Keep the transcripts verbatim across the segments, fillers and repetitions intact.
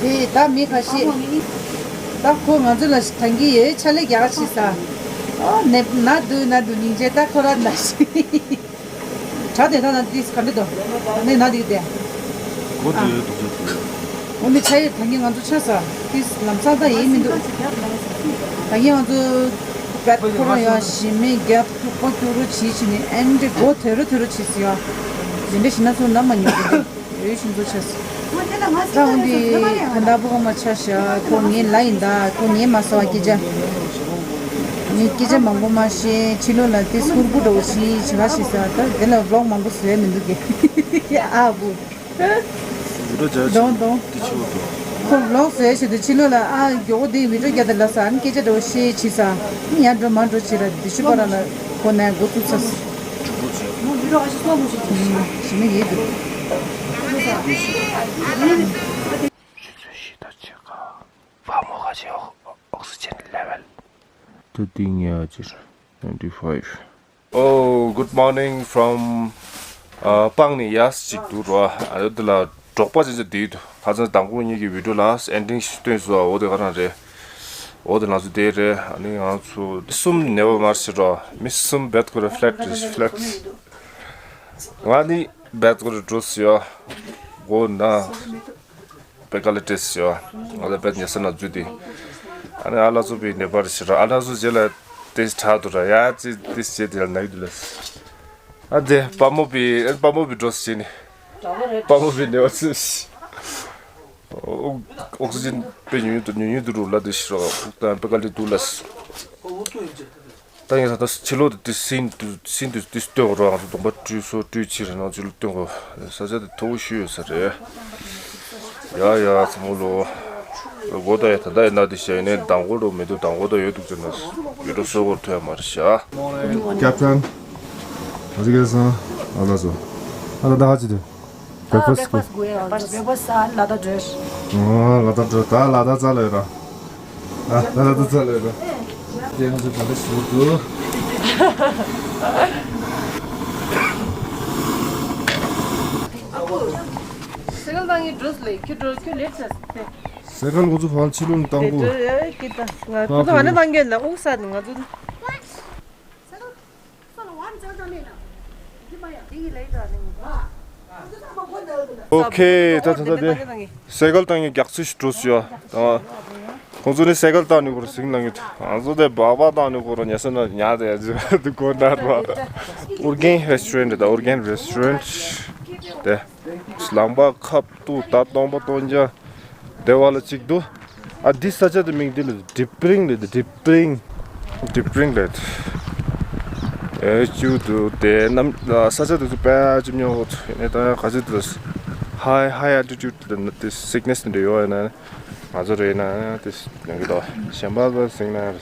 ཨེ་ད་མི་ཁ་ཤས་ད་ཁོ་ང་ཚོ་ལ་ཐང་གི་ཡོད་ཕྱག་ལས་རྒྱག་ཆེ་ས། ཨ་ནེ་ན་དུ་ན་དུ་སྙིང་རྗེ། ད་ཁོ་ར་ན་ཤི་དྲ་དེ་ད་ན་དུ་དིས་ག་འདྲ་དོ་ནེ་ན་དུ་དེ་གོ་དུ་ཡོད་དུ་ཆ་དུ་ཡོད། འོ་ནི་ཆ་ཡོད་ཐང་གི་ང་ཚོ་ཆ་ས་དིས་ལམ་སང་ད་ཡིན་མི་འདུག་ཐང་གི་ང་ཚོ་བད་ཁོ་རང་ཡང་ཞི་མི་རྒྱབ་ཐུག་པ་སྐྱུ་རུ་བྱིས་བྱིས་ནི་ཨན་འདྲི་གོ་དེ་རུ་དེ་རུ་བྱིས་སི་ཡ། དེ་འདྲ་ཞིག་ན་ཚོ་ན་མ་ཉོ་གི་འདུག་ཡོད་ཤིང་བཟོ་ཆས། ད་འོན་ཏེ་ཁ་བརྡ་པོ་མ་ཆ་ཤ་ཁོ་ངའི་ལ་ཡིན་ད་ཁོ་ངའི་མ་སོ་བ་སྐད་ཆ། ངས་སྐད་ཆ་མང་པོ་མ་བཤད་ཕྱི་ལོགས་ལ་དེ་སྐུར་པོ་འགྲོ་ཞིག་བྱེད་པ་ཞིག་ཟ་ད་དེ་ལ་ཝི་ལོག་མང་པོ་བཟོས་མི་འདུག་གི་ཨ་བུ། ཝི་ཌིའོ་རྒྱག་དོང་དོང་། དེ་ཆེ་བོ་དོ། ཁོ་ཝི་ལོག་བཟོས་བྱེད་དུ་ཕྱི་ལོགས་ལ་ཨ་མགྱོགས་པོ་དེ་ཝི་ཌིའོ་རྒྱག་དེ་ལ་ཟ་ཨ་ནི་སྐད་ཆ་འགྲོ་ཞེས་བྱེད་ཟ་ཨ་ནི་ཡར་འགྲོ་མར་འགྲོ་བྱེད་ལ་དེ་ཤུ་པ་ར་ལ་གོ་ནས་འགོ་བཙུགས་ས། ཞི་མི་ཡིན་འདུག་ཆུ་ཚོད་བཞི་དང་ཕྱེད་ཀ་བ་མོ་ཁ་ཆེ་ཨོག་སི་ཇན་ལེ་ཝལ། ད་ཏིང་ཡ་ཅིར་twenty five. Oh, good morning from uh, པང་ནས་ཡར་ཅིག་འདུག་རོ། ཨ་ཡོད་དེ་ལ་འབྲོག་པ་ཅན་ཅན་དེ་འདུག་ཁ་སང་དང་པོ་གཉིས་ཀྱི་ཝི་ཌིའོ་ལ་ཨེན་ཌིང་ཞིག་སྟོན་སོང་། འོ་དེ་ག་རང་རེད། འོ་དེ་ང་ཚོ་དེ་རེད། ཨ་ནི་ང་ཚོ་མི་གསུམ་ནེ་བ་མར་ཤི་རོ། མི་གསུམ་བེད་ཁོ་རེ་ཕ་ལེཊ་རེད་ཕ་ལེཊ། ང་ནི་བེད་ཁོ་རེ་འགྲོ་སི་ཡོ། འོ་ན། པེ་ཀ་ལ་ཏེས་ཡོ། ང་ལ་པེད་ཉེ་ས་ན་འཛུལ་ཏེ། ཨ་ནི་ཨ་ལ་ཚོ་པའི་ནེ་པར་ཞེ་ར་ཨ་ལ་ཚོ་རྗེས་ལ་ཏེས་དྲག་ཏུ་ར་ཡ་ཙི་ཏེས་བྱེད་དེ་ལ་ནག་དུ་ལ། ཨ་དེ་པ་མོ་པའི་ཨ་པ་མོ་པའི་འགྲོ་སི་ནི། པ་མོ་པའི་ནེ་བ་ཙི། ཨོག་སི་ཇན་པའི་ཉུང་ཉུང་དུ་ཉུང་ཉུང་དུ་རུ་ལ་དེ་ཞེ་ར་ཨུག་དང་པེ་ཀ་ལི་དུ་ལ། ད་ཡིན་ས་ད་ཕྱི་ལོགས་དེ་སིན་དུ་སིན་དུ་དེ་སྟོན་རོགས་ང་ཚོ་གདོང་པ་བཀྲུས་སོ་བཀྲུས་ཕྱིར་ནང་ཚུལ་སྟོན་གོ། ས་ཆ་དེ་མཐོ་བོ་ཞུ་ཡོད་ས་རེད། ཡ་ཡ་ཚང་མ་ལོ། སྒོ་ད་ཡ་ད་ད་ཡ་ན་དེ་ཤ་ཡིན་ནའི་མདང་དགོང་རོ་མི་འདུག་མདང་དགོང་ད་ཡོད་འདུག་ཅེ་ན་ཡོད་འགྲོ་སོ་གོར་ཐོན་མ་རེད་ཤ། Captain. How's it going, son? ཨ་ལ་སོ། ཨ་ལ་ད་ཧ་ཅི་དེ། Breakfast. Breakfast gue. Breakfast ལ་ད་འགྲོ། ཨ་ལ་ད་འགྲོ་ད་ལ་ད་ཙ་ལ་ཡོད་ར། ཨ་ལ་ད་ཙ་ལ་ཡོད་ར། དེ་ང་ཚོ་ད་ལ་ཞུ་དུ། སེ་གལ་བཏང་གི་འགྲོ་སི་ལེ་ཁྱོད་འགྲོ་ཁྱོད་ལེ་ཊི་ཆ་སི། སེ་གལ་ང་ཚོ་ཧོན་ཕྱི་ལུང་དང་པོ། ང་ཚོ་ཧ་ནི་བཏང་གི་ལ་ཨུག་ས་ནི་ང་ཚོ། ཨོ་ཁེ། ད་ད་ད་དེ་སེ་གལ་བཏང་ཡིན་རྒྱག་ཚུལ་ཞིག་འགྲོ་སི་ཡོ། ད་ཁོང་ཚོ་ནི་སེ་གལ་བཏང་ནི་གོ་ར་སིང་ལང་ཡོད། ང་ཚོ་དེ་སྦག་སྦག་བཏང་ནི་གོ་ར་ཉལ་ས་ན་ཉལ་དེ་ཡ་ཅི་དུ་གོ་ན་ར། ཨུར་རྒན་རེ་སི་ཊོ་རེན་ཊི་ད་ཨུར་རྒན་རེ་སི་ཊོ་རེན་ཊི་དེ། ལང་པ་ཁབ་ཏུ་ད་སྟོང་པ་སྟོང་རྐྱང་དེ་བ་ལ་གཅིག་འདུག་ཨ་འདི་ས་ཆ་དེ་མིང་འདི་ལ་ཌི་པི་རིང་ལེ་ཌི་པི་རིང་། ཌི་པི་རིང་ལེ། ཨེ་ཅུ་དུ་དེ་ནམ་ས་ཆ་དེ་ཚོ་དཔེ་ཅིག་ཉོ་གོ་ཚོ་ཡིན་ད་ག་ཚོད་དུ་ཧའི་ཧའི་ཨལ་ཊི་ཊུཌ་དེ་ན་དེ་སིག་ནེ་སི་དེ་འདྲ་ཡོད་ཡོད་ན་ང་ཚོ་རེད་ན་དེ་ཡོང་གི་འདུག་གཞན་པ་ཚོ་སིང་ན་རེད།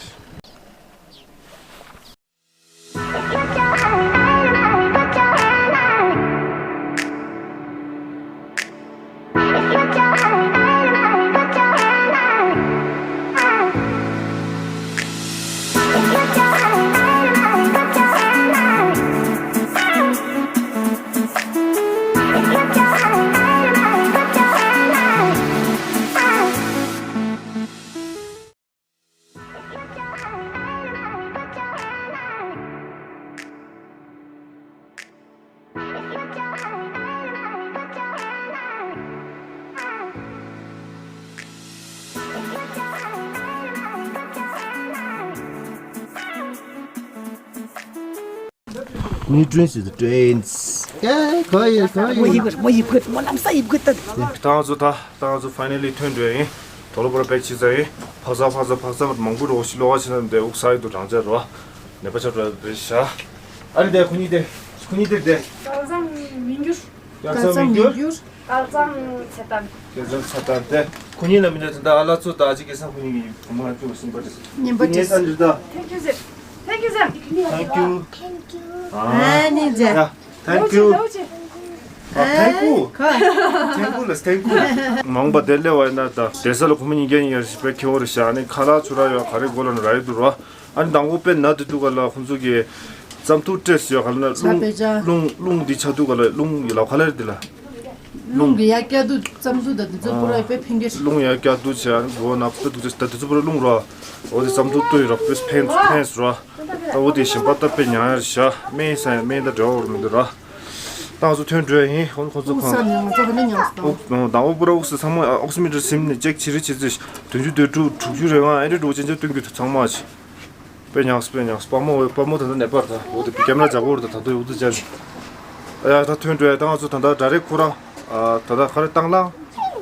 New trains is the trains. Yeah, ཁོ་ཡི་ཁོ་ཡི། མོ་ཡིབ་གི་མོ་ཡིབ་གི་མོ་ལམ་སང་ཡིབ་གི་ད། ད་ང་ཚོ་ད་ད་ང་ཚོ་ཕའི་ནལ་ལི་ཐོན་འགྲོ་ཡིན། དོ་ལོ་པོ་ར་པེག་བྱེད་ཚར་ཡིན། ཕག་ཚ་ཕག་ཚ་ཕག་ཚ་མང་པོ་རོགས་ཤི་ལོ་བ་བྱེད་ན་འདི་འུག་ས་ཡི་དུ་གྲང་ཚད་རོ། ནད་པ་ཆ་འགྲོ་བའི་ཤ། ཨ་རི་དེ་ཁོ་གཉིས་དེ། ཁོ་གཉིས་དེ་དེ། དཀར་གཙང་མི་འགྱུར། དཀར་གཙང་མི་འགྱུར། དཀར་གཙང་ཚེ་བརྟན། དཀར་གཙང་ཚེ་བརྟན་དེ། ཁོ་གཉིས་ལ་མི་འདྲ་དེ་འདྲ་ཨ་ལ་ཚོ་ད་ཅི་གེ་སང་ཁོ་གཉིས་ཀྱི་བུ་མོ་ལ་ཅུ་བ་ཤིང་པ་དེ། ཉིན་པ་དེ། ངས་ད་འདི་ད། Thank you sir. Thank you sir. Thank you. ཨ་ནི་ཛ། Thank you. ཨ་ཐེང་ཀུ། ཁ། ཐེང་ཀུ་ལ་ཐེང་ཀུ། མང་པ་དེ་ལས་བ་ན་ད་དེ་ས་ལ་ཁོ་མོ་གཉིས་ཀྱི་ཡར་ཞིག་པའི་ཁྱེད་བོ་རེ་ཤ་ནི་ཁ་ལག་ཆུ་ར་ཡོད་ག་རེ་གོ་ལ་ན་ར་ཡོད་དུ་རོ། ཨ་ནི་དང་པོ་དཔེ་ན་དེ་དུ་ག་ལ་ཁོང་ཚོ་གི་རྩམ་ཐུག་སྤྲད་ཟེར་ག་ལ་ན་རླུང་རླུང་རླུང་འདི་ཆ་དུ་ག་ལ་རླུང་ཡི་ལ་ག་ལ་རེད་དེ་ལ། རླུང་གི་ཡ་སྐྱ་དུ་རྩམ་དུ་ད་དེ་ཚོ་པུ་ར་དཔེ་ཕན་གྱི་རེད། རླུང་ཡ་སྐྱ་དུ་བྱས་འགྲོ་ན་དཔེ་དུ་ད་དེ་ཚོ་པུ་ར་རླུང་ར། འོ་དེ་རྩམ་དུ་ལྟོས་ར་དཔེ་ཕན་ཕན་སུ་ར། ད་འོ་དེ་ཞིམ་པ་ད་དཔེ་ཉག་ཡ་རེད་ཤག་སྨན་ཟ་ཡ་སྨན་ད་འབྲེལ་བ་རུ་མི་འདུག་ར། ད་ང་ཚོ་ཐོན་འགྲོ་ཡ་ཡིན། ཧོན་ཁོ་ཚོ་ཨུག་ས་ཁོང་ནས་ང་ཚོ་ཧ་ནས་ཉག་ས་དང་། ཨུག་དང་ཨོ་པུ་ར་ཨུག་ས་ཚང་མ་ཨོག་སི་མི་ཊར་སིམ་ནས་ཅེག་བྱེད་རེ་བྱེད་ཚེ་བདུན་ཅུ་དོན་དྲུག་དྲུག་ཅུ་རེ་ལྔ་ཨེ་འདྲ་འགྲོ་ཅན་ཅན་སྟོན་གྱི་ཚང་མ་ཆེ། དཔེ་ཉག་དཔེ་ཉག་དཔའ་མོ་དཔའ་མོ་ད་ལྟ་ནད་པར་ད་འོ་དེ་ཀེམ་ར་འཇག་གོ་ར་ད་ད་དུ་འུ་དུ་ཅན། ཨ་ཡ་ད་ཐོན་འགྲོ་ཡ་ད་ང་ཚོ་ད་ད་ཌ་རེག་ཁོ་ར། ཨ་ད་ད་ཁ་རེ་ཏང་ལང་།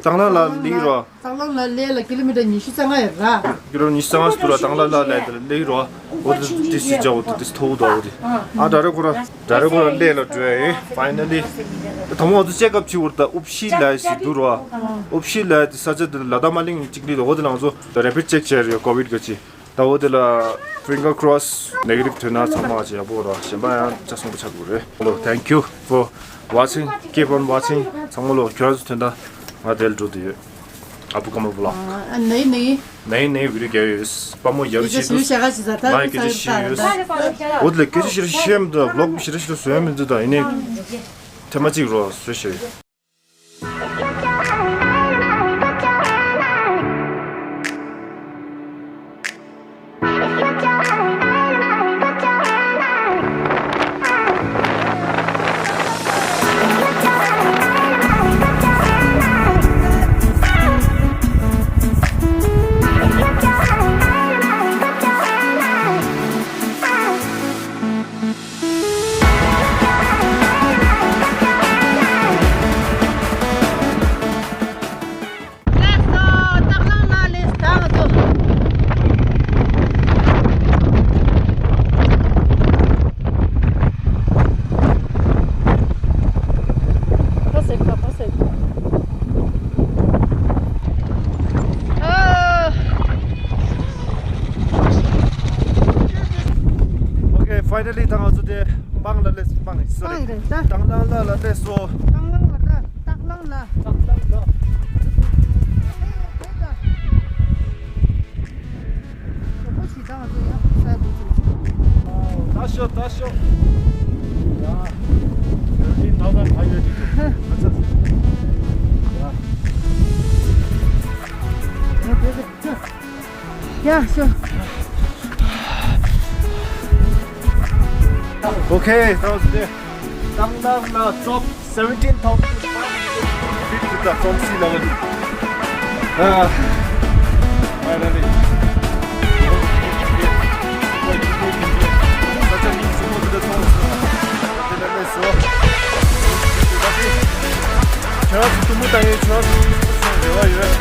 ཏང་ལང་ལ་ལི་རོ། ཏང་ལང་ལ་ལས་ལ་ཀི་ལོ་མི་ཊར་ཉི་ཤུ་རྩ་ལྔ་ཡོད་ར། ཀི་ལོ་ཉི་ཤུ་རྩ་ལྔ་སུ་ར་ཏང་ལང་ལ་ལས་ལི་རོ། འོ་དེ་དེ་སི་ཇ་འོ་དེ་དེ་སི་ཐོ་འུ་དོ་འོ་དེ། ཨ་ཌ་རེག་ཁོ་ར་ཌ་རེག་ཁོ་ར་ལས་ལ་འགྲོ་ཡ་ཡིན། ཕའི་ནལ་ལི། ད་མོ་ང་ཚོ་ཅེག་ཨབ་བྱེད་འོ་ད་ཨུབ་ཤི་ལ་སི་དུ་རོ། ཨུབ་ཤི་ལ་དེ་ས་ཆ་དེ་ལ་ད་མ་ལིང་གཅིག་ལི་འོ་དེ་ལ་ང་ཚོ་རེ་པིཌ་ཅེག་བྱས་རེད་ཀོ་བིཌ་ག་ཅི། ད་འོ་དེ་ལ་ཕིང་གར་ཀོ་རོ་སི་ནེ་གེ་ཊིབ་ཐོན་ན་ཚང་མ་ཅི་ཡག་པོ་ར་གཞན་པ་ཡང་ཆ་སོང་པ་ཆགས་དགོས་རེད། Hello, thank you for watching, keep on watching. ཚང་མ་ལོ་ཁྱོད་རང་ཚོ་ཐོན་ད་ང་དེ་ལ་འགྲོ་དུ་ཡོད། ཨ་བུ་ཀ་མ་བུ་ལག་ཨ་ནེ་ནེ། ནེ་ནེ་བི་ཌི་ཡོ་རྒྱག་ཡོད། དཔའ་མོ་ཡག་ཤི་དུ་ང་སྐད་ཆ་ཤི་ཡོད། འོ་དེ་ལ་སྐད་ཆ་ཤི་ར་ཤི་ཡ་མི་འདུག་བི་ལོག་ཤི་ར་ཤི་ར་བཟོ་ཡ་མི་འདུག་ད་ཡིན་ནའི་ཐེངས་མ་གཅིག་རོ་བཟོ་ཤི། Okay, finally ད་ང་ཚོ་དེ་སྤང་ལ་སླེབས། སྤང་སོ་རི། སྤང་རེད་ད། སྤང་ལ་ལ་ལ་སླེབས་སོ། སྤང་ལ་ལ་ད། སྟག་ལང་ལ། སྟག་ལང་ལ། ཞོགས་པ་ཞིག་ད་ང་ཚོ་ཡང་ས་དགོས་ཚུལ། ད་ཤོག་ད་ཤོག་ཡ། ཡོད་ཀྱི་ད་ད་ཕ་ཡོད་ཀྱི་ད་ཚ། ཡ། ཡ་ཤོག Okay, that was it. སྟག་ལང་ལ་top seventeen thousand five hundred feet to the from sea level. Ah, finally. Such a beautiful to the top. ཁྱོད་རང་ཚོ་ཐུགས་མོ་བཏང་ཡོད། ཁྱོད་རང་ཚོ་ཐུགས་མོ་བཏང་ཡོད།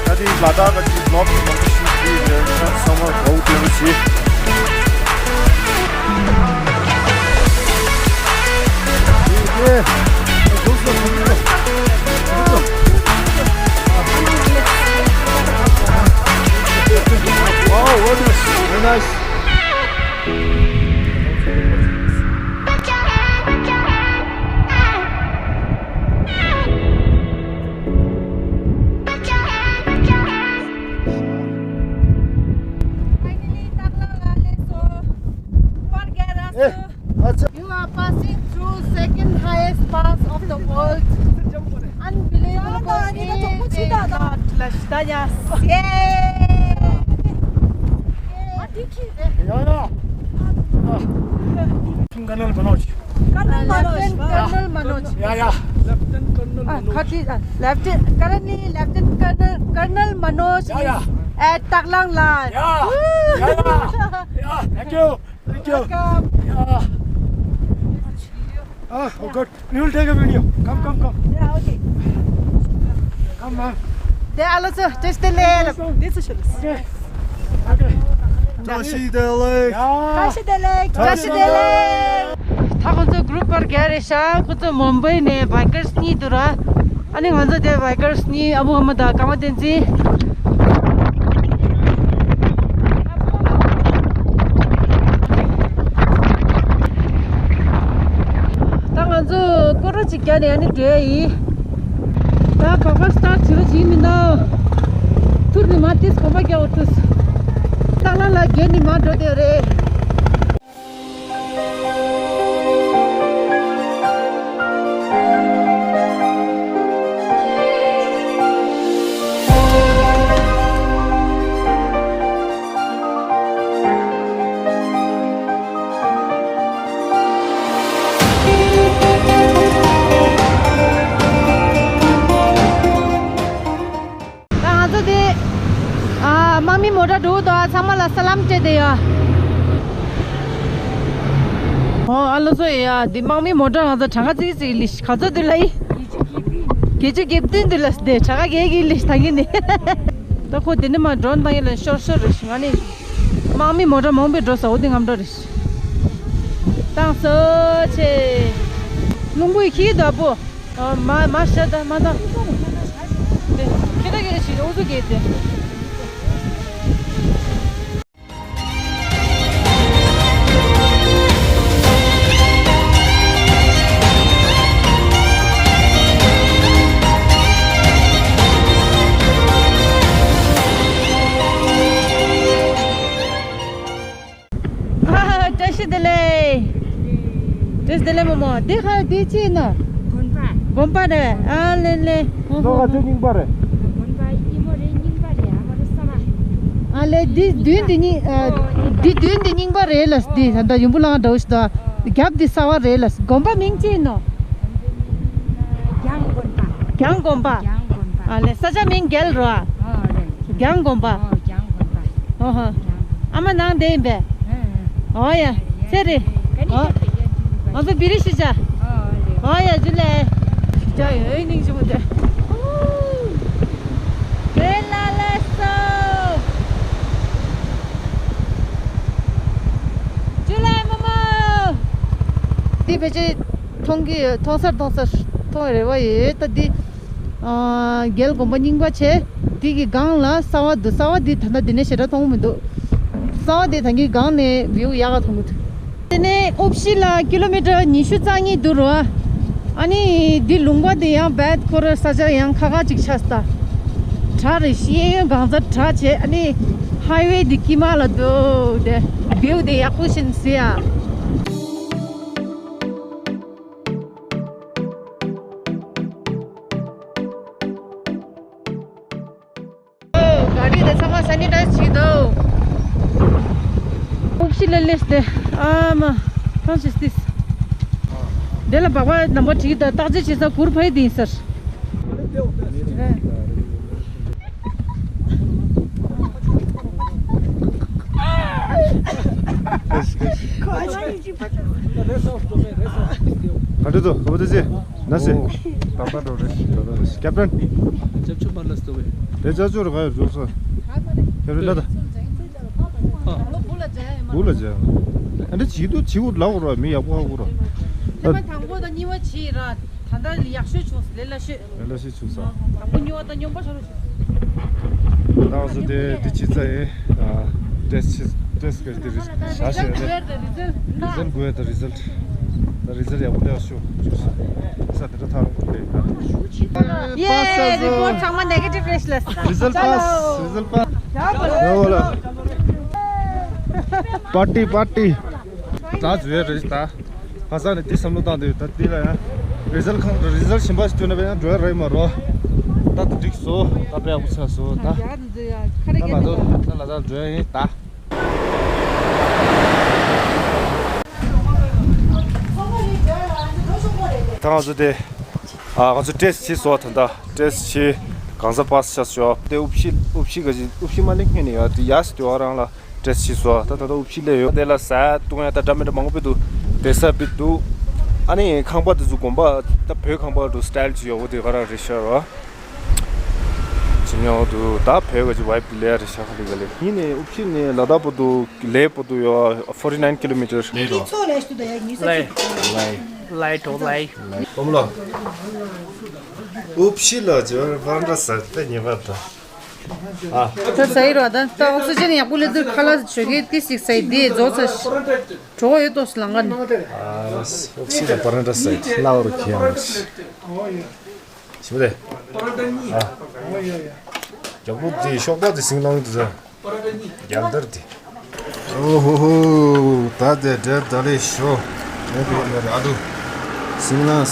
ད་དེ་ལ་དྭགས་ཀྱི་ལོག་གི་མང་པོ་ཞིག་ཡོད་རེད། ཁྱོད་རང་ཚོ་ཚང་མ་དགའ་བོ་སྤྲོད་པོ་བྱེད། Wow, what is very nice. Finally, Taklang Lale, so, forget us. Eh, acha. You are passing through second highest pass of the world. Unbelievable. Yay! Yay! Colonel Manoj. Colonel Manoj. Colonel Manoj. Yeah, yeah. Lieutenant Colonel Manoj. Lieutenant, currently Lieutenant Colonel, Colonel Manoj is at Taklang Lale. Yeah. Yeah, yeah. Yeah, thank you. Thank you. Welcome. Yeah. Ah, oh, good. We will take a video. Come, come, come. Yeah, okay. Come, ma'am. There, hello, sir. Just a little. This is okay. Okay. Tashi Delek. Tashi Delek. Tashi Delek. ད་ཁོ་ཚོ་group་པར་རྒྱག་རེད་ཤག་ཁོ་ཚོ་མུམ་བྷེ་ནས་bikers་གཉིས་འདུག་ར། ཨ་ནི་ང་ཚོ་དེ་bikers་གཉིས་ཨ་བུ་ཨ་མ་དང་ཀརྨ་བསྟན་འཛིན། ད་ང་ཚོ་སྐོར་ར་ཅིག་རྒྱག་ནས་ཨ་ནི་འགྲོ་ཡ་ཡིན། ད་ག་པར་start་བྱེད་པ་ཅིག་མིན་ན། ཐུར་ནི་མ་ཏིས་གོམ་པ་རྒྱག་འོ་ཐུས། སྟག་ལང་ལ་བརྒྱད་ནི་མ་འགྲོ་དེ་རེད། མི་མོ་ཊ་འགྲོ་དོ། ཚང་མ་ལ་ས་ལམ་སྤྲད་དེ་ཡ། ཨོ་ཨ་ལོ་ཚོ་ཡ། འདི་དམག་མི་མོ་ཊ་ང་ཚོ་གྲངས་ཀ་ཙིག་ཙིག་ལི་ག་ཚོད་དུ་ལ་ཡི། བརྒྱད་ཅུ་གྱ་བདུན་དུ་ལ་སྟེ་གྲངས་ཀ་གས་ཀྱི་ལི་ད་གི་ནི། ད་ཁོ་དེ་ནི་མ་ཌོན་བཏང་ཡི་ལ་ཤོར་ཤོར་རེ་ཞིག་ང་ནི། དམག་མི་མོ་ཊ་མང་པོས་འགྲོ་ས་འོ་དེ་ངམ་འགྲོ་རེ་ཞིག་བཏང་སོ་ཆེ། རླུང་བུ་ཡི་ཁྱི་དོ་པོ། ཨ། མ་མ་ཤ་ད་མ་ད། དེ་ཁྱེད་ད་གེ་ཞིག་འུ་ཚུགས་གེ་དེ། ཨ། བཀྲ་ཤིས་བདེ་ལེགས། བཀྲ་ཤིས་བདེ་ལེགས་མོ་མོ། འདི་ཧ་འདི་ཅི་ཡིན་ནོ། དགོན་པ། དགོན་པ་རེད། ཨ་ལེ་ལེ། ལོ་ག་ཚོད་རྙིང་པ་རེད། དགོན་པ་ཨི་མོ་རེད། རྙིང་པ་རེད། ཨ་མ་རེད་ས་མ། ཨ་ལེ་འདི་མདུན་འདི་རྙིང་ཨ། འདི་མདུན་འདི་རྙིང་པ་རེད་ལ། འདི་ད་ལྟ་ཡུམ་བུ་ལང་འདྲ་བོ་ཞིག་འདུག་རྒྱབ་འདི་གསར་བ་རེད་ལ། དགོན་པ་མིང་ཅི་ཡིན་ནོ། གྱང་དགོན་པ། གྱང་དགོན་པ། གྱང་དགོན་པ། ཨ་ལེ་ས་ཆ་མིང་རྒྱལ་རོ་ཨ། ཨོ་རེད། གྱང་དགོན་པ། ཨོ་གྱང་དགོན་པ། ཨོ་ཧོ། གྱང་དགོན་པ། ཨ་མ་ནང་དེ་ཡིན་པས། ཨ་ཨ། ཨོ་ཡ། ཚེ་རེད། ཨོ། ང་ཚོ་བི་རི་ཤི་ཅ། ཨོ་ཡ་ཇུ་ལེ། ཇ་ཡོད་ནིང་ཇུ་མོ་དེ། དེ་ལ་ལ་སོ། ཇུ་ལེ་མོ་མོ། དེ་ཕལ་ཆེར་མཐོང་གི་ཡོད། མཐོང་སར་མཐོང་སར་མཐོང་རེ་བ་ཡོད་ད་འདི། ཨ། རྒྱལ་དགོན་པ་རྙིང་པ་བྱས། དེ་གི་སྒང་ལ་གསར་བ་འདུག་གསར་བ་འདི་ད་ལྟ་འདི་ནས་ཞེ་དྲག་མཐོང་གི་མི་འདུག་གསར་བ་འདི་ད་གིན་སྒང་ནས་བིའུ་ཡག་ག་མཐོང་གི་འདུག་དེ་ནས་ཨུབ་ཤི་ལ་ཀི་ལོ་མི་ཊར་ཉི་ཤུ་རྩ་གཉིས་འདུག་རོ། ཨ་ནི་འདི་ལུང་པ་འདི་ཡང་བད་ཁོ་ར་ས་ཆ་ཡང་ཁ་ཁ་ཅིག་ཆགས་སྟ། བྲག་རེད། གཡས་གཡོན་གང་ཚ་བྲག་བྱས། ཨ་ནི་ཧའི་ཝེ་འདི་དཀྱིལ་མ་ལ་འདུག་དེ་བིའུ་འདི་ཡག་པོ་ཞིག་ཟེར་ཡ། ག་རི་དེ་ཚང་མ་སེ་ནི་ཊའི་ཛི་བྱེད་འདུག་ཨུབ་ཤི་ལ་སླེབས་ཏེ། ཨ་མ། གང་ཞིག་སྟིས། དེ་ལ་སྦག་སྦག་ནམ་པ་བྲིས་དང་བརྟག་དཔྱད་བྱེད་ས་གུར་ཕ་ཡི་དེ་ཡིན་ཟེར། ག་འདྲ་འདུག་ག་པོ་ཏི་ཟེ། ན་སེ། ད་ལྟ་འགྲོ་རེད། ད་ལྟ་རེད། ཀེབ་ཊན། ཅབ་ཆུ་མ་ལ་སྟོ་བེ། དེ་ཅ་ཅོ་ར་ག་ཡོད་འགྲོ་སོ། ཀེབ་ཊན་ད་ད། བུ་ལ་ཇ། ཨ་འདྲ་ཇི་དུ་ཇི་འུ་ལ་འོ་ར་མི་ཡག་པོ་ཧ་གོ་ར། ཐེངས་མ་དང་པོ་དང་གཉིས་པ་བྱས་ར། ད་ལྟ་ཡག་ཤོས་བྱུང་ལེ་ལ་ཤོས། ལེ་ལ་ཤོས་བྱུང་ས། དང་པོ་གཉིས་པ་དང་སྙོམས་པ་ཆ་རུ་བྱུང་། ད་འོ་སོ་དེ་དེ་ཅི་ཙ་ཡིན། ཨ་ཊེ་སི་ཊི་ཅི་ཊེ་སི་ཊི་ག་དེ་རི་ཟལ་ཊི་ཤ་ཤ་རེད། རི་ཟལ་ཊི་གོ་ཡ་ད་རི་ཟལ་ཊི། ད་རི་ཟལ་ཊི་ཡག་པོ་ལས་ཤོ་ཅུ་ས། ས་དེ་འདྲ་ཐག་རིང་པོ་རེད་ད། ཡེ། རི་པོར་ཊི་ཚང་མ་ནེ་གེ་ཊིབ་རེད་ལ། རི་ཟལ་ཊི་པཱ་སི། རི་ཟལ་ཊི་པཱ་སི། ཡོ་ལ། པར་ཊི་པར་ཊི། ད་ཟུ་ཡ་རེད་ད། ཁ་སང་ནས་དེ་བསམ་བློ་བཏང་དུས་ད་དེ་ལ་ཡང་རི་ཟལ་ཊི་ཁང་རི་ཟལ་ཊི་གཞན་པ་ཞིག་སྟོན་ན་བས་ཡང་འགྲོ་ཡ་རེད་མ་རོ། ད་ད་འགྲིག་སོ། ད་དཔེ་ཡག་པོ་ཆགས་སོ་ད། ད་ང་ཚོ་ད་ལ་ད་འགྲོ་ཡ་ཡིན་ད། ད་ང་ཚོ་དེ། ཨ། ང་ཚོ་ཊེ་སི་ཊི་བྱས་སོང་ད། ད་ཊེ་སི་ཊི་བྱས་གང་ས་པཱ་སི་ཆགས་སོང་། དེ་ཨུབ་ཤི་ཨུབ་ཤི་ག་ཅི་ཨུབ་ཤི་མ་ལེགས་ངན་ནས་ཡོད་དེ་ཡ་སི་དེ་བ་རང་ལ་ཊེ་སི་ཊི་བྱས་སོང་། ད་ད་ད་ཨུབ་ཤི་ལས་ཡོད་དེ་ལ་ཟ་བཏུང་ཡ་ད་འདྲ་མི་འདྲ་མང་པོ་འདུག་དེ་ས་པི་འདུག་ཨ་ནི་ཁང་པ་དེ་ཚོ་དགོན་པ་ད་བོད་ཁང་པ་འདུག་སི་ཊལ་ཅིག་ཡོད་འོ་དེ་ག་རང་རེད་ཤག་རོ། ཇི་མྱོང་འདུག་ད་བོད་ག་ཅི་ཝའི་ལས་རེད་ཤག་ལི་ག་ལི་ཡིན་ནས་ཨུབ་ཤི་ནས་ལ་དྭགས་པོ་འདུག་ལས་པོ་འདུག་ཡོད་ཕོར་ཊི་ནའིན་ཀི་ལོ་མི་ཊར། ལས་རོ། ལའི་ལའི་ལའི་ཊོ་ལའི། ཨོ་མ་ལོ། ཨུབ་ཤི་ལ་ཇོར་བན་ར་ས་ཏེ་ཉེ་བ་ད། ཨ། ད་ཟ་ཡི་རོ་ད། ད་ཨོག་སི་ཇན་ཡག་པོ་སླེབས་དུས་ཁ་ལག་ཞོགས་ཀས་ཏི་ཞིག་ཟ་ཡི་དེ་རྫོགས་ཚར། གྲོགས་ཡོད་ཏོ་སི་ལང་ཀ་ནི། ཨ། ཨོག་སི་ལ་པ་རན་ཏྲ་ཟ་ཡི་ལ་བ་རུ་ཁྱེར་ཡང་ཞིག་ཞིག་ལེ། ཨ། རྒྱབ་ལོགས་དེ་ཤོག་པ་དེ་སིང་ལང་དུ་ཟ། རྒྱལ་དར་དེ། ཨོ་ཧོ་ཧོ། ད་དེ་འདྲ་ད་ལེ་ཤོ། ཨེ་དེ་ནས་ར་དུ། སིང་ལང་།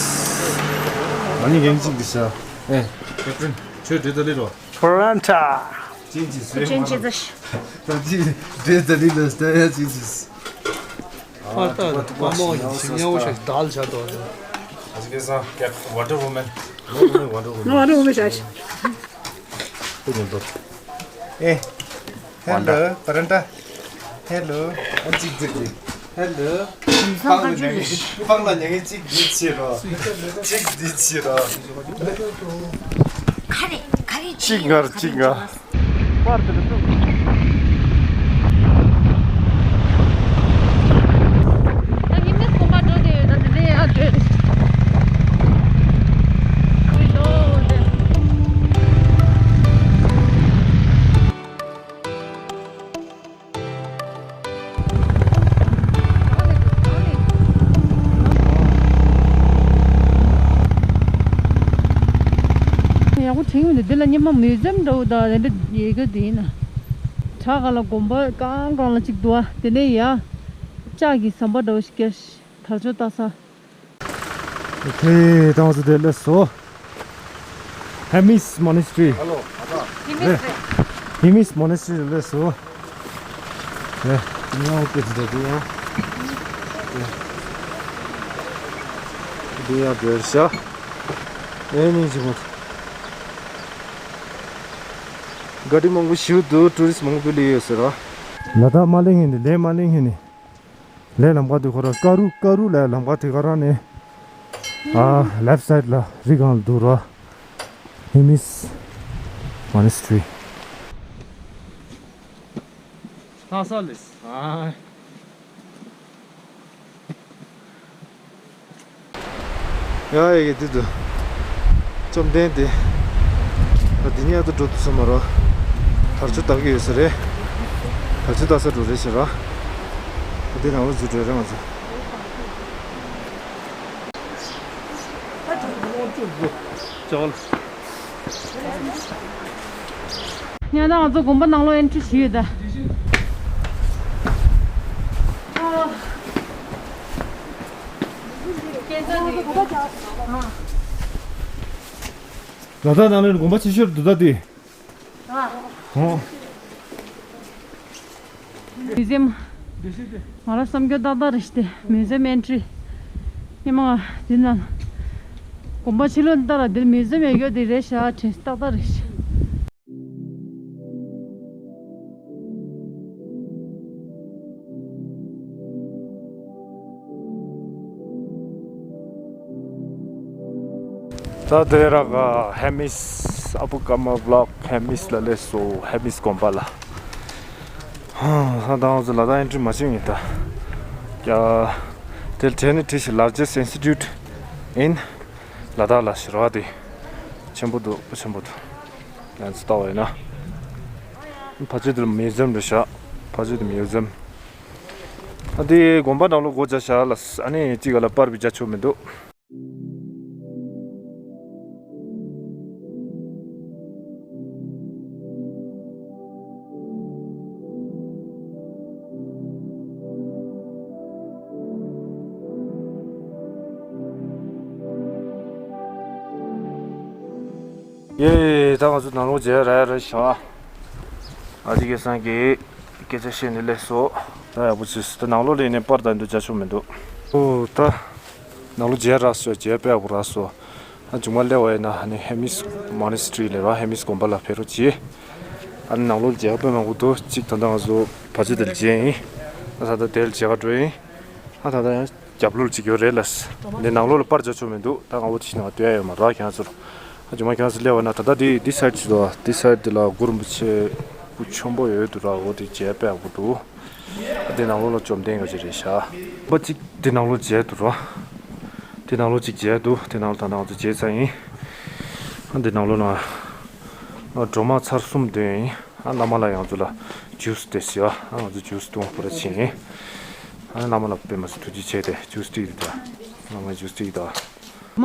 ཨ་ནི་ཡན་ཅིག་གི་ཤ། ཨེ། ཁེ་ཏྲིན། ཁྱོད་འདྲེ་ད་ལེ་རོ། པ་རན་ཏྲ། ཅིན་ཅི་སུའི་ཅིན་ཅི་ཟ་ཤ། ད་ཅི་འདྲེ་ད་ལེ་ལ་སྟ་ཡ་ཅིན་ཅི་སུ། ཕ་ཏ་དཔའ་མོ་ཡིན་ཞིག་ཉལ་བོ་ཤ་ཞིག་དལ་བྱ་དོ། ཨ་ཅི་ཀེ་སང་ཀེ་ཝན་ཌར་ཝུ་མན། ཝན་ཌར་ཝུ་མན་ཝན་ཌར་ཝུ་མན་ཤ་ཤ། ཨེ། ཧེ་ལོ། པ་རན་ཏྲ། ཧེ་ལོ། ཨ་གཅིག་འདིར་གྱིས། ཧེ་ལོ། དམ་སང་ཁ་ཆུ་ཡིན། སྤང་ལ་ཉལ་གི་གཅིག་འདི་ཕྱིར་རོ། གཅིག་འདི་ཕྱིར་རོ། ག་རེ་ག་རེ། གཅིག་ངར་གཅིག་ང་། པར་དེ་ལ་ཐུག་ད་ཡིན་ནས་གོམ་པ་འགྲོ་དེ་ཡོད་ད་དེ་ནས་ཡར་འགྲོ། ཁོའི་ལོ་དེ། ཡག་པོ་དྲན་གྱི་མི་འདུག་འདི་ལ་སྙེ་མ་མིའུ་ཛེམ་འདྲ་བོ་དང་དེ་འདྲ་ཡོད་གི་དེ་ཡིན་ན། བྲག་ག་ལ་དགོན་པ་གང་གང་ལ་གཅིག་འདུག་ཨ། དེ་ནས་ཡ། ལྕགས་ཀྱི་ཟམ་པ་འདྲ་བོ་ཞིག་བརྒྱབ་ཤག་དར་ལྕོག་ལྟ་ས། ཨོ་ཁེ། ད་ང་ཚོ་དེ་སླེབས་སོང་། Hemis Monastery། ཧེ་མིས་རེད། Hemis Monastery་སླེབས་སོང་། ཨེ། ཉོ་གི་འདུག་ཡང་། ཨེ། འདི་ཡང་བེར་ཤ། ཨེ་ནི་ཅི་མོ། ག་རི་མང་པོ་ཞིག་འདུག་ཊུ་རི་སི་མང་པོ་སླེབས་ཡོད་ཟེར་ར། ལ་དྭགས་མ་སླེབས་སྔོན་ནས། ལས་མ་སླེབས་སྔོན་ནས། ལས་ལམ་ཁ་དུ་ཁོ་ར་ཀ་རུ་ཀ་རུ་ལ་ལམ་ཁ་དེ་ག་ར་ནས། ཨ། ལེཕ་སའིད་ལ་རི་སྒང་ལ་འདུག་ར། Hemis Monastery། ལྷ་ས་ལས། ཨ། ཡ་ཡ་ཡ། དེ་དུ་བཅོམ་ལྡན་འདས། ད་འདི་ཉལ་དུ་འགྲོ་དུ་སོང་མ་རོ། དར་ལྕོག་ལྟ་གི་ཡོད་ས་རེད། དར་ལྕོག་ལྟ་ས་འགྲོ་རེད་ཟེར་ར། འདི་ནང་ལོ་འཛུལ་འགྲོ་རེད་ང་ཚོ། ཅོག་ཡང་ན་ང་ཚོ་དགོན་པ་ནང་ལོགས་ཨེན་ཊི་རི་བྱས་ཡོད་ད། ལ་དྭགས་ནང་ལོགས་དགོན་པ་ཆེ་ཤོས་འདུག་ད་དེ། ཨོ། མིའུ་ཛེམ། ང་རང་བསམ་རྒྱུ་ཏག་ཏག་རེད་ཤི་སྟེ། མིའུ་ཛེམ་ཨེན་ཊི་རི། ཉི་མ་ང་འདི་ན། དགོན་པ་ཕྱི་ལོགས་ལྟ་ར་འདིར་མིའུ་ཛེམ་ཡོད་རྒྱུ་དེ་རེད་ཤག་དྲན་ཏག་ཏག་རེད་ཤི། ད་དེ་ར་ག་ཧེ་མིས། ཨ་བུ་ཀ་མ་བི་ལོག་ཧེ་མིས་ལ་སླེབས་སོང་། ཧེ་མིས་དགོན་པ་ལ། ཧ། ད་ང་ཚོ་ལ་དྭགས་ཨེན་ཊི་རི་མ་བྱེད་ངེས་ད། ཡ། དེ་ལ་དྲན་ནས་བྲིས་ཤིག largest institute in Ladakh ལ་ཞེས་ར་བ་དེ། ཆེན་པོ་འདུག་ཆེན་པོ་འདུག་ཡང་ཚོ་ལྟ་བ་ཡིན་ན། ཕ་ཆེ་དེ་ལ་མིའུ་ཛེམ་རེད་ཤག་ཕ་ཆེ་དེ་མིའུ་ཛེམ། ཨ་དེ་དགོན་པ་ནང་ལོགས་སྒོ་རྒྱག་ཤག་ལ། ཨ་ནི་གཅིག་ག་ལ་པར་བི་རྒྱག་ཆོག་མི་འདུག་ཡེ། ད་ང་ཚོ་ནང་ལོགས་མཇལ་རག་རེད་ཤག་ཨ་ཅེ་སྐལ་བཟང་གིས་སྐད་ཆ་བཤད་ནས་སླེབས་སོང་། ད་ཡག་པོ་བྱས། ད་ནང་ལོགས་ལ་ཡིན་ནའི་པར་དང་འདུག་རྒྱག་ཆོག་མི་འདུག་ཨོ་ད། ནང་ལོགས་མཇལ་རག་སོང་། མཇལ་དཔེ་ཡག་པོ་རག་སོང་། ཨ་མཇུག་མ་སླེབས་པ་ཡིན་ན་ཨ་ནི་ཧེ་མིས་མོ་ནེ་སི་ཊི་རི་ལ་ར། ཧེ་མིས་དགོན་པ་ལ་ཕེབས་རོགས་གྱིས། ཨ་ནི་ནང་ལོགས་མཇལ་དཔེ་མང་པོ་འདུག་གཅིག་ད་ལྟ་ང་ཚོ་བ་ཅི་དེ་ལ་མཇལ་ཡིན། ཨ་ད་ལྟ་དེ་ལ་མཇལ་ག་འགྲོ་ཡིན། ཨ་ད་ལྟ་ཡང་རྒྱབ་ལོགས་ལ་གཅིག་ཡོད་རེད་ལ། འདི་ནང་ལོགས་ལ་པར་རྒྱག་ཆོག་མི་འདུག་ད་ང་འོ་དེ་ནང་སྟོན་ཡ་ཡོད་མ་རེད་ཁྱེད་རང་ཚོར། ཨ་མཇུག་མ་ཁྱེད་རང་ཚོ་སླེབས་པ་ན་ད་ལྟ་འདི་འདི་སའིཌ་ཅིག་འདུག་འདི་སའིཌ་འདི་ལ་གུ་རུ་རིན་པོ་ཆེ་སྐུ་ཆེན་པོ་ཡོད་འདུག་ར། འོ་དེ་མཇལ་དཔེ་ཡག་པོ་འདུག་འདི་ནང་ལོགས་ལ་བཅོམ་ལྡན་འདས་ཀྱི་རེད་ཤག་པ་གཅིག་འདི་ནང་ལོགས་མཇལ་འདུག་ར། འདི་ནང་ལོགས་གཅིག་མཇལ་འདུག་འདི་ནང་ལོགས་ད་ནང་ཚོ་མཇལ་ཚར་ཡིན། ཨ་འདི་ནང་ལོགས་ན་སྒྲོལ་མ་ཚར་གསུམ་འདོན་ཡིན། ཨ་བླ་མ་ལ་ཡང་ཚོ་ལ་ཇུས་དེ་ཟེར་བ། ཨ་ང་ཚོ་ཇུས་འཐུང་པོ་ར་ཕྱིན་ཡིན། ཨ་བླ་མ་ལ་དཔེ་མ་སྲིད་ཐུགས་རྗེ་ཆེ་དེ་ཇུས་སྤྲད་ཡིན་ད། བླ་མ་ཇུས་སྤྲད་ཡིན་ད། སྒྲོལ་མ་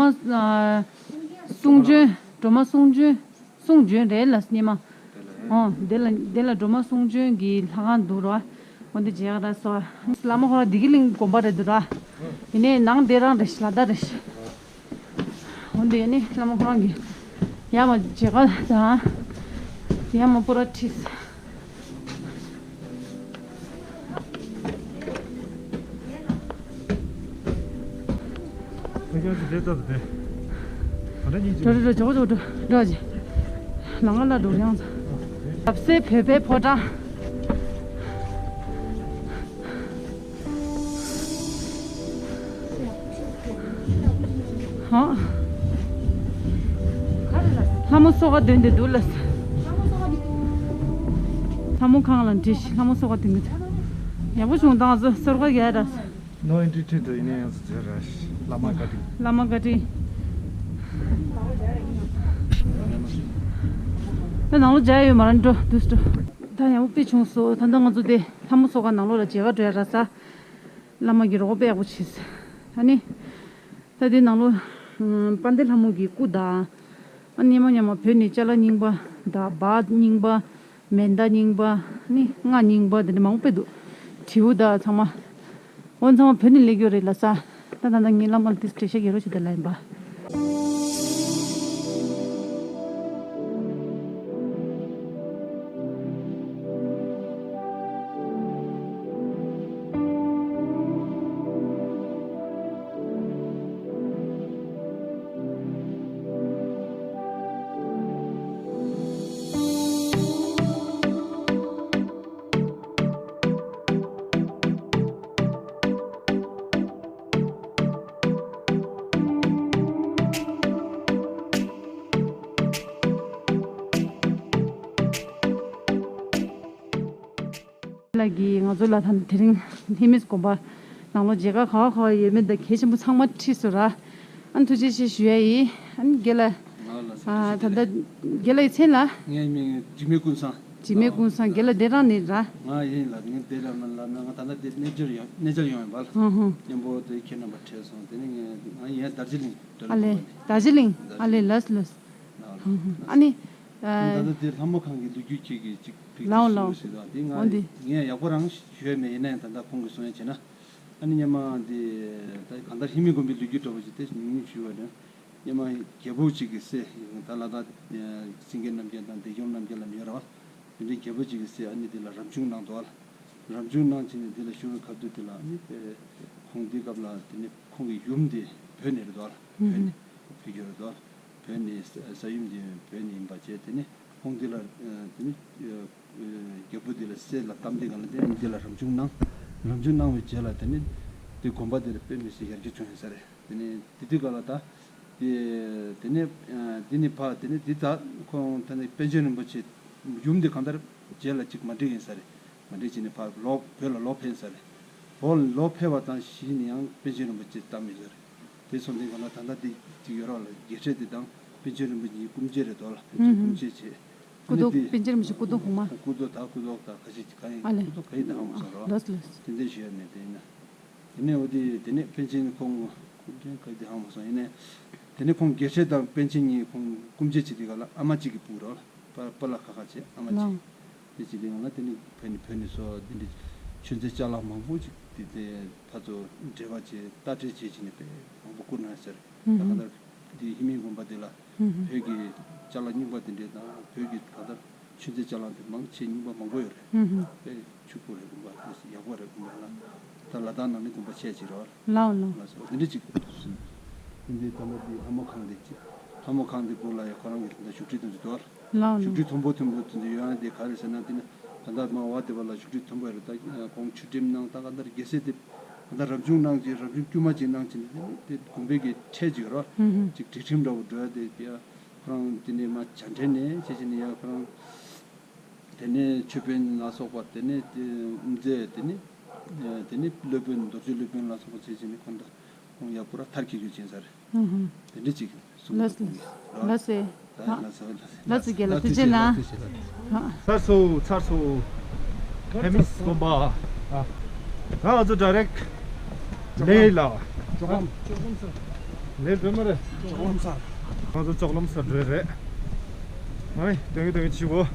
གསུང་བྱོན། སྒྲོལ་མ་གསུང་བྱོན། གསུང་བྱོན་རེད་ལ་སྙེ་མ། ཨོ་དེ་ལ་དེ་ལ་སྒྲོལ་མ་གསུང་བྱོན་གྱི་ལྷ་ཁང་འདུག་ར། འོ་འདི་མཇལ་ག་རག་སོང་། བླ་མ་ཁོ་རང་བདེ་སྐྱིད་གླིང་དགོན་པ་རེད་འདུག་ར། ཡིན་ནའི་ནང་དེ་རང་རེད་ཤག་ལ་དྭགས་རེད་ཤག་འོ་འདི་ཡིན་ནའི་བླ་མ་ཁོ་རང་གི་ཡ་མ་མཇལ་ག་དང་། ཡ་མ་པུ་ར་ཁྲིད། འགྲོ་འགྲོ་འགྲོ་འགྲོ་འགྲོ་འགྲོ་ཅིག་ལང་ང་ལ་འགྲོ་ཡང་ཟ། ལབ་སེ་བོད་པའི་ཕོ་བྲང་། ཧང་། ལྷ་མོ་སོ་ཁ་འདོན་དེ་འདུག་ལ། ལྷ་མོ་ཁང་ལ་འདྲི་ཤི། ལྷ་མོ་སོ་ཁ་འདོན་གི་འདུག་ཡག་པོ་བྱུང་དང་ཚོ་སོར་ཁ་ཡ་ར། No entry to the Indian Institute of Lama Cutting. ལྷ་མོ་ཀ་ཊིང་། ད་ནང་ལོ་མཇལ་ཡོད་མ་རན་འགྲོ་འདུག་འགྲོ། ད་ཡག་པོ་དཔེ་བྱུང་སོ། ད་ད་ང་ཚོ་དེ་ལྷ་མོ་སོ་ཁ་ནང་ལོ་ལ་མཇལ་ཁ་འགྲོ་ཡ་ར་ས། བླ་མ་གི་རོགས་པ་ཡག་པོ་བྱས། ཨ་ནི། ད་དེ་ནང་ལོ། ཨམ། དཔལ་ལྡན་ལྷ་མོ་གི་སྐུ་དང་། ཨ་ནི་མཉམ་མཉམ་བོད་ནས་ཅ་ལག་རྙིང་པ་དང་། སྦ་རྙིང་པ། མེ་མདའ་རྙིང་པ། ཨ་ནི་རྔ་རྙིང་པ་དེ་འདྲ་མང་པོ་དཔེ་འདུག་དྲིའུ་དང་ཚང་མ། འོ་ཚང་མ་བོད་ནས་སླེབས་ཡོད་རེད་ལ་ས། ད་ད་ད་ངའི་བླ་མ་ལ་དེ་འགྲེལ་བཤད་རྒྱག་རོགས་བྱེད་དང་ལབ་ཡིན་པ། ལགས་ཀྱིས་ང་ཚོ་ལ་ད་དེ་རིང་ལྷ་མོའི་དགོན་པ་ནང་ལོ་མཇལ་ཁ་ག་བ་ག་བ་ཡོད་མེད་དང་གལ་ཆེན་པོ་ཚང་མ་ཁྲིད་སོང་ར། ཨ་ནི་ཐུགས་རྗེ་ཆེ་ཞུ་ཡ་ཡིན། ཨ་ནི་རྒན་ལགས། ང་ལ་ས། ཨ། ད་ལྟ་རྒན་ལགས་ཡི་མཚན་ལ། ངའི་མིང་འཇིགས་མེད་ཀུན་བཟང་། འཇིགས་མེད་ཀུན་བཟང་། རྒན་ལགས་འདི་རང་ནས་ར། ང་ཡིན་ལ། ངས་འདི་ལ་མ་ལ་ང་ད་ལྟ་འདིར་གནས་མཇལ་ཡོང་། གནས་མཇལ་ཡོང་ཡིན་པ་ལ། ཧུང་ཧུང་། མཉམ་པོ་དེ་ཁྱེད་རྣམ་པ་འཕྲད་སོང་། དེ་ནས་ངས་ང་ཡིན་རྡོ་རྗེ་གླིང་། ཨ་ལེ། རྡོ་རྗེ་གླིང་། ཨ་ལེ། ལགས་ལགས། ཨ་ནི། ད་ལྟ་དེ་ལྷ་མོ་ཁང་གི་ལོ་རྒྱུས་ཅིག་གི་ཅིག་ཕིག་ལའོ་ལའོ། ཞུ་ཟེར་དང་དེ་ང་འོ་འདི། ངས་ཡག་པོ་རང་ཞུ་ཡ་མེད། ཡིན་ནའི་ད་ལྟ་ཁོང་གིས་གསུང་ཡ་བྱས་ན། ཨ་ནི་སྔོན་མ་འདི་ད་གང་ལྟར་ཧེ་མའི་དགོན་པའི་ལོ་རྒྱུས་འདྲ་པོ་ཅིག་དེ་ཉུང་ཉུང་ཞུས་པ་དང་། སྔོན་མ་རྒྱལ་པོ་ཅིག་གི་སྲས། ད་ལ་དྭགས་སེང་གེ་རྣམ་རྒྱལ་དང་བདེ་སྐྱོང་རྣམ་རྒྱལ་ལབ་ཡོད་ར་བ། དེ་འདྲའི་རྒྱལ་པོ་ཅིག་གི་སྲས་ཨ་ནི་དེ་ལ་རབ་བྱུང་གནང་འདུག་བ། རབ་བྱུང་གནང་བྱས་ནས་དེ་ལ་བཞུགས་པའི་སྐབས་དུས་དེ་ལ་ཨ་ནི་དེ་ཁོང་དེའི་སྐབས་ལ་དེ་ནི་ཁོང་གི་ཡུམ་དེ་བོད་ནས་རེད་འདུག་བ། བོད་ནས་ཕེབས་ཡོད་རེད་འདུག་བ། བོད་ནས་ས་ས་ཡུམ་དེ་བོད་ནས་ཡིན་པ་བྱས། དེ་ནས་ཁོང་དེ་ལ་དེ་ནས་རྒྱལ་པོ་དེ་ལ་སྲས་ལ་བལྟམས་དེ་ག་ལ་དེ་ནས་དེ་ལ་རབ་བྱུང་གནང་། རབ་བྱུང་གནང་བའི་རྗེས་ལ་དེ་ནས་དེ་དགོན་པ་དེ་ལ་དཔེ་མི་སྲིད་ཡར་རྒྱས་བྱུང་ཡོད་ས་རེད། དེ་ནས་དེ་དུས་ག་ལ་ད་དེ་དེ་ནས་དེ་ནས་ཕར་དེ་ནས་དེ་ད་ཁོང་ད་ནི་པཎ་ཆེན་རིན་པོ་ཆེ་ཡུམ་དེ་གང་ལྟར་རྗེས་ལ་ཅིག་མ་འགྲིག་ཡིན་ས་རེད། མ་འགྲིག་བྱས་ནས་ཕར་ལོག་བོད་ལ་ལོག་ཕེབས་ས་རེད། བོད་ལ་ལོག་ཕེབས་པ་དང་གཞི་ནས་ཡང་པཎ་ཆེན་རིན་པོ་ཆེ་བལྟམས་ཡོད་ས་རེད། དེ་སོང་དུས་ག་ལ་ད་ལྟ་དེ་ཅིག་ཡོད་ར་ལ་རྒྱལ་སྲས་དེ་དང་པཎ་ཆེན་རིན་པོ་ཆེའི་སྐུ་མཆེད་རེད་འདུག་ལ། པཎ་ཆེན་སྐུ་མཆེད་བྱས། སྐུ་མདོག་དེ་པཎ་ཆེན་རིན་པོ་ཆེ་སྐུ་མདོག་ཧུ་མ། སྐུ་མདོག་ད་སྐུ་མདོག་ད་ག་ཞིག་ག་ཡིན། ཨ་ལེ། སྐུ་མདོག་ག་ཡིན་ད་ཧ་མ་སོང་ར། ལོས་ལོས། དེ་འདྲ་ཞུ་ཡ་མེད། དེ་ཡིན་ན། དེ་ནས་འོ་དེ་དེ་ནས་པཎ་ཆེན་ཁོང་སྐུ་མདོག་ག་ཡིན་ད་ཧ་མ་སོང་། ཡིན་ནའི་དེ་ནས་ཁོང་རྒྱལ་སྲས་དང་པཎ་ཆེན་གཉིས་ཁོང་སྐུ་མཆེད་བྱེད་དུས་ག་ལ་ཨ་མ་གཅིག་གི་སྤུ་གུ་ར། པ་པ་ལ་ཁ་ཁ་བྱས་ཨ་མ་གཅིག་ལའོ། དེ་བྱེད་དུས་ག་ལ་དེ་ནས་བོད་ནས་བོད་ནས་སོ་དེ་འདྲའི་ཆོས་མཛད་ཅ་ལག་མང་པོ་ཅིག་དེ་དེ་ཕར་ཚུར་འབྲེལ་བ་བྱས་རྟ་དྲེལ་བྱས་བྱས་ནས་དཔེ་མང་པོ་བསྐུར་གནང་ཟེར། ད་ག་ལྟར་དེ་ཧེ་མའི་དགོན་པ་དེ་ལ་བོད་ཀྱི་ཅ་ལག་རྙིང་པ་དེ་འདྲས་དང་བོད་ཀྱི་ག་ལྟར་ཆོས་མཛད་ཅ་ལག་དེ་མང་ཆེ་རྙིང་པ་མང་པོ་ཡོད་རེད། དཔེ་ཕྱུག་པོ་རེད། དགོན་པ་དེ་ཡག་པོ་རེད། དགོན་པ་ལ་ད་ལ་དྭགས་ནང་ནས་དགོན་པ་ཆེ་ཅིག་རེད་བ། ལའོ་ལའོ། ལ་སོགས་དེ་འདྲ་ཅིག་འདི་ད་ལྟ་འདི་ལྷ་མོ་ཁང་འདི་ཅིག་ལྷ་མོ་ཁང་འདི་སྐོར་ལ་ཡང་ཁོ་རང་གི་ད་བཞུགས་ཁྲི་དེ་འདྲ་འདུག་བ། ལའོ་ལའོ། བཞུགས་ཁྲི་མཐོན་པོ་མཐོན་པོ་དེ་འདྲ་ཡོད། ཡང་དེ་ག་རེ་ཟེར་ན་དེ་ནི་ད་ལྟ་མ་བ་དེ་བ་ལ་བཞུགས་ཁྲི་མཐོན་པོ་རེད། ད་ཁོང་ཆུ་ཁྲིམས་ནང་ད་ག་ད་རྒྱལ་སྲས་དེ་ད་ལྟ་རབ་བྱུང་གནང་ཅིག་རབ་བྱུང་དཀྱུས་མ་ཅིག་གནང་ཅིག་དེ་ནི་དེ་དགོན་པའི་གི་ཁྲལ་ཅིག་རོ་ཅིག་སྒྲིག་ཁྲིམས་འདྲ་བོ་འགྲོ་ཡ་དེ་ཡ་ཁོ་རང་དེ་ནི་མ་བྱ་ཁྲལ་ནས་བྱས་བྱས་ནས་ཡ་ཁོ་རང་དེ་ནས་ཆོས་དཔོན་ལ་སོགས་པ་དེ་ནས་དེ་དབུ་མཛད་དེ་ནས་དེ་ནས་སློབ་དཔོན་རྡོ་རྗེ་སློབ་དཔོན་ལ་སོགས་པ་བྱས་བྱས་ནས་ཁོང་ད་ཁོང་ཡག་པོ་ར་མཐར་འཁྱོལ་རྒྱུ་ཅན་ས་རེད། དེ་འདྲ་ཅིག་གསུང་གི་འདུག་ལགས་སེ། ལགས་སེ། ལགས་སོ། ལགས་སོ། རྒན་ལགས་ཐུགས་རྗེ་གནང་། ཚར་སོང་། ཚར་སོང་། ལྷ་མོའི་དགོན་པ། ད་ང་ཚོ་ཌའི་རེག་ལེ་ལ། ལེ་འགྲོ་མ་རེད། ང་ཚོ་ཅོག་ལམ་སར་འགྲོ་རེད། ཨ་ནི་དོན་གྱི་དོན་གྱི་བྱིའུ་